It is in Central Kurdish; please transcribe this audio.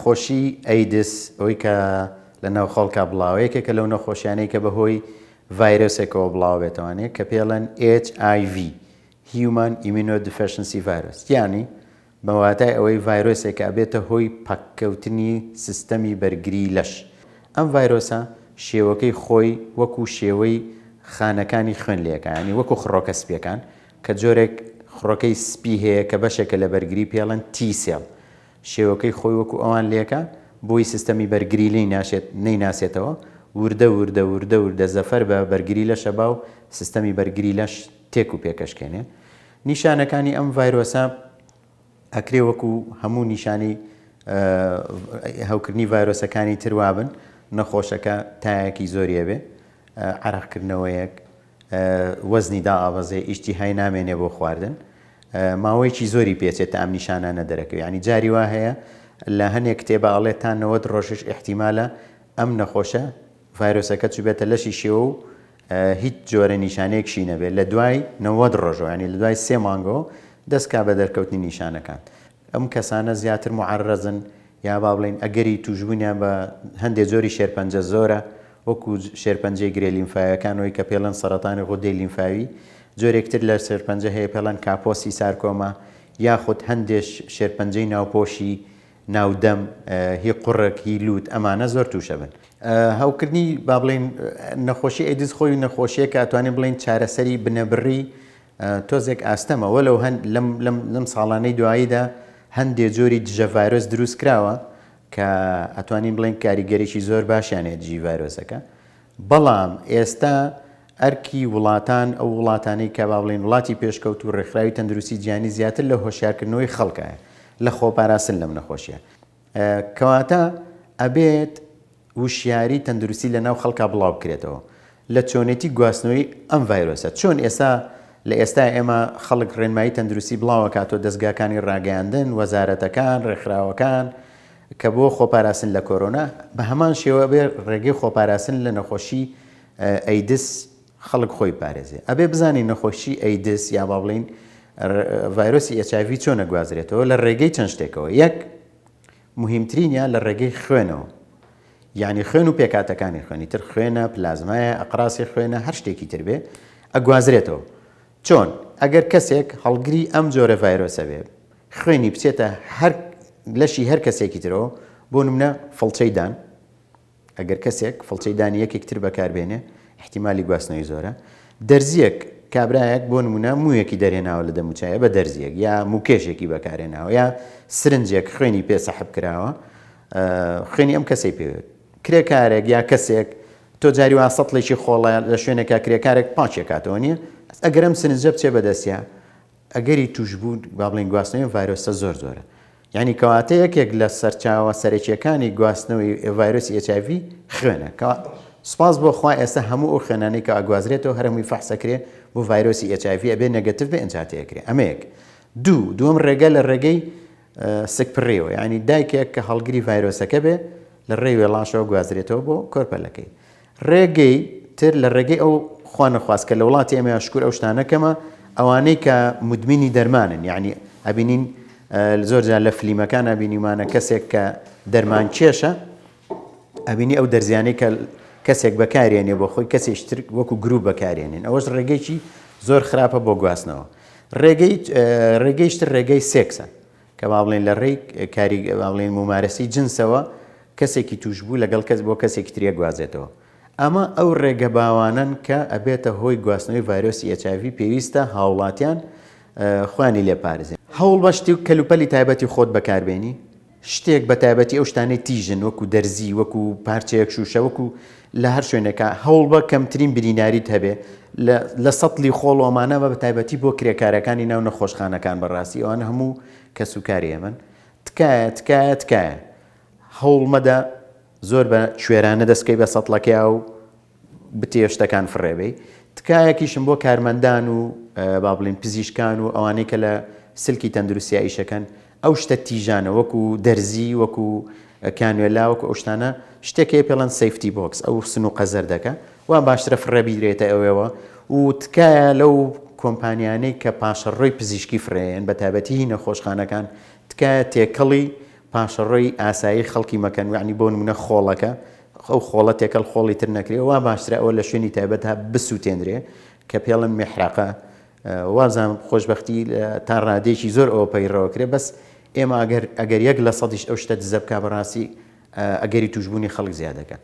نەخۆشی ئەیدز ئەوەی کە لە ناو خەڵکا بڵاوە یەکێکە لەو نەخۆشیانەی کە بەهۆی ڤایرۆسێکەوە بڵاوبێتەوانێ کە پێڵێن HIV Human Immunodeficiency Virus یانی بە واتای ئەوەی ڤایرۆسێکە ئەبێتە هۆی پەککەوتنی سیستەمی بەرگری لەش. ئەم ڤایرۆسە شێوەکەی خۆی وەکو شێوەی خانەکانی خوێن لێکە یانی وەکو خڕۆکە سپیەکان کە جۆرێک خڕۆکەی سپی هەیە کە بەشێکە لە بەرگری پێڵێن T cell شێوەکەی خۆی وەکو ئەوان لێکە بۆی سیستەمی بەرگری لێی ناشێت نەیناسێتەوە وردە وردە وردە وردە زەفەر بە بەرگری لەشە با و سیستەمی بەرگری لەش تێک و پێکەشکێنێ. نیشانەکانی ئەم ڤایرۆسە ئەکرێ وەکو هەموو نیشانەی هەوکردنی ڤایرۆسەکانی تر وابن، نەخۆشەکە تایەکی زۆری ئەبێ، عەرەقکردنەوەیەک، وەزنی دائەبەزێ، ئیشتیهای نامێنێ بۆ خواردن، ماوەیەکی زۆری پێچێت تا ئەم نیشانانە دەرەکەوێ، یانی جاری وا هەیە لە هەنێ کتێبا ئەڵێ تا 90 ڕۆژیش ئیحتیمالە ئەم نەخۆشە ڤایرۆسەکە چوبێتە لەشی شێوە و هیچ جۆرە نیشانەیەکشی نەبێت لە دوای 90 ڕۆژەوە یانی لە دوای سێ مانگەوە دەست کا بە دەرکەوتنی نیشانەکان. ئەم کەسانە زیاتر موعەرەزن یا با بڵێین ئەگەری تووشبوونیان بە هەندێ جۆری شێرپەنجە زۆرە وەکو شێرپەنجەی گرێ لیمفاویەکان ئەوەی کە پێڵێن سەرەتانی غودەی لیمفاوی، جۆرێک تر لە شێرپەنجە هەیە پێڵێن کاپۆسی سارکۆما یاخود هەندێ شێرپەنجەی ناوپۆشی ناو دەم، هی قوڕگ، هی لووت ئەمانە زۆر تووشەبن. هەوکردنی با بڵێین نەخۆشی ئەیدز خۆی نەخۆشیەکە ئەتوانین بڵێین چارەسەری بنەبڕی تۆزێک ئاستەمە وەلەو هەن لەم لەم لەم ساڵانەی دواییدا هەندێ جۆری دژە ڤایرۆس دروست کراوە کە ئەتوانین بڵێن کاریگەریی زۆر باشیان هەیە دژی ڤایرۆسەکە بەڵام ئێستا ئەرکی وڵاتان ئەو وڵاتانەی کە با بڵێین وڵاتی پێشکەوتوو و ڕێکخراوی تەندروستی جیهانی زیاتر لە هۆشیارکردنەوەی خەڵکایە لە خۆپاراستن لەم نەخۆشیە کەواتە ئەبێت وشیاری تەندروستی لە ناو خەڵکا بڵاو بکرێتەوە لە چۆنێتی گواستنەوەی ئەم ڤایرۆسە چۆن ئێستا لە ئێستا ئێمە خەڵک ڕێنمایی تەندروستی بڵاوەکاتەوە دەستگاکانی ڕاگەیاندن وەزارەتەکان ڕێکخراوەکان کە بۆ خۆپاراستن لە کۆرۆنا بە هەمان شێوە بێ ڕێگەی خۆپاراستن لە نەخۆشی ئەیدز خەڵک خۆی پارێزێ ئەبێ بزانین نەخۆشی ئەیدز یا با بڵین ڤایرۆسی HIV چۆن ئەگوازرێتەوە لە ڕێگەی چەند شتێکەوە یەک مهمترینیان لە ڕێگەی خوێنەوە یعنی خوێن و پێکاتەکانی خوێنی تر خوێنە پلازمایە ئەقراسی خوێنە هەر شتێکی تر بێ ئەگوازرێتەوە چۆن ئەگەر کەسێک هەڵگری ئەم جۆرە ڤایرۆسە بێ خوێنی بچێتە هەر لەشی هەر کەسێکی ترەوە بۆ نمونە فڵچەی دان ئەگەر کەسێک فڵچەی دانی یەکێک تر بەکاربێنێ ئیحتیمالی گواستنەوەی زۆرە. دەرزییەک، کابرایەک بۆ نموونە موویەکی دەرهێناوە لە دەموچاوێ بە دەرزییەک یا مووکێشێکی بەکارهێناوە یا سرنجێک خوێنی پێ سەحب کراوە خوێنی ئەم کەسەی پێ کرێکارێک یا کەسێک تۆ جاری وا سەتڵێکی خۆڵە لە شوێنێکا کرێکارێک پاکێکاتەوە نییە ئەگەر ئەم سرنجە بچێ بەدەستیا ئەگەری توشبوون با بڵێین گواستنەوەی ئەم ڤایرۆسە زۆر زۆرە یعنی کەواتە یەکێک لە سەرچاوە سەرەکیەکانی گواستنەوەی ڤایرۆسی HIV خوێنە کە سوپاس بۆ خوا ئێستا هەموو ئەو خوێنانەی کە ئەگوازرێتەوە هەر هەمووی فەحسەکرێ بۆ ڤایرۆسی HIV ئەبێ negative بێ ئینجا تێکرێ ئەمە یەک دوو دووەم ڕێگە لە ڕێگەی سکپڕیەوە یعنی دایکێک کە هەڵگری ڤایرۆسەکە بێ لە ڕێی وێڵاشەوە گوازرێتەوە بۆ کۆرپەلەکەی ڕێگەی تر لە ڕێگەی ئەو خوا نەخواست کە لە وڵاتی ئێمەیا شکور ئەو شتانە کەمە ئەوانەی کە مدمینی دەرمانن یعنی ئەبینین زۆر جار لە فلیمەکان ئەبینیمانە کەسێک کە دەرمان کێشە ئەبینی ئەو دەرزیانەی کە کەسێک بەکارێنێ بۆ خۆی کەسێکی تر وەکو گروپ بەکارێنن ئەوەش ڕێگەیەکی زۆر خراپە بۆ گواستنەوە ڕێگەی ڕێگەیشتر ڕێگەی سێکسە کە با بڵێین لە ڕێی کاری با بڵێین مومارەسەی جنسەوە کەسێکی تووشبوو لەگەڵ کەس بۆ کەسێکی تری ئەگوازێتەوە. ئەمە ئەو ڕێگە باوانەن کە ئەبێتە هۆی گواستنەوەی ڤایرۆسی HIV پێویستە هاوڵاتیان خۆیانی لێ پارێزن. هەوڵبە شتی و کەلوپەلی تایبەتی خۆت بەکاربێنی، شتێک بە تایبەتی ئەو شتانەی تیژن وەکو دەرزی وەکو پارچەیەک شوشە وەکو لە هەر شوێنێکا هەوڵبە کەمترین بریناریت هەبێ لە لە سەتڵی خۆڵ و ئەمانە بە تایبەتی بۆ کرێکارەکانی ناو نەخۆشخانەکان بەڕاستی ئەوانە هەموو کەسوکاری ئێمەن تکایە تکایە تکایە هەوڵ مەدە زۆر بە کوێرانە دەست بکەی بە سەتڵەکەیا و بتێ شتەکان فڕێ بەی تکایەکیشم بۆ کارمەندان و با بڵین پزیشکان و ئەوانەی کە لە سلکی تەندروستیا ئیشەکەن ئەو شتە تیژانە وەکو دەرزی وەکو کانوێلا وەکو ئەو شتانە شتێک هەیە پێڵەن safety box ئەو سنوقە زەردەکە وا باشترە فڕێ بیدرێتە ئەوێوە و تکایە لەو کۆمپانیانەی کە پاشەڕۆی پزیشکی فڕێن بە تایبەتی هی نەخۆشخانەکان تکایە تێکەڵی. پاشەڕۆی ئاسایی خەڵکی مەکەن یەعنی بۆ نمونە خۆڵەکە ئەو خۆڵە تێکەڵ خۆڵی تر نەکرێ وا باشترە ئەوە لە شوێنی تایبەت ها بسووتێنرێ کە پێڵن میحراقە وابزانم خۆشبەختی تا ڕادەیەکی زۆر ئەوە پەیڕەوە کرێ بەس ئێمە ئەگەر ئەگەر یەک لە سەدیش ئەو شتە دزە بکا بەڕاستی ئەگەری توشبوونی خەڵک زیادەکە.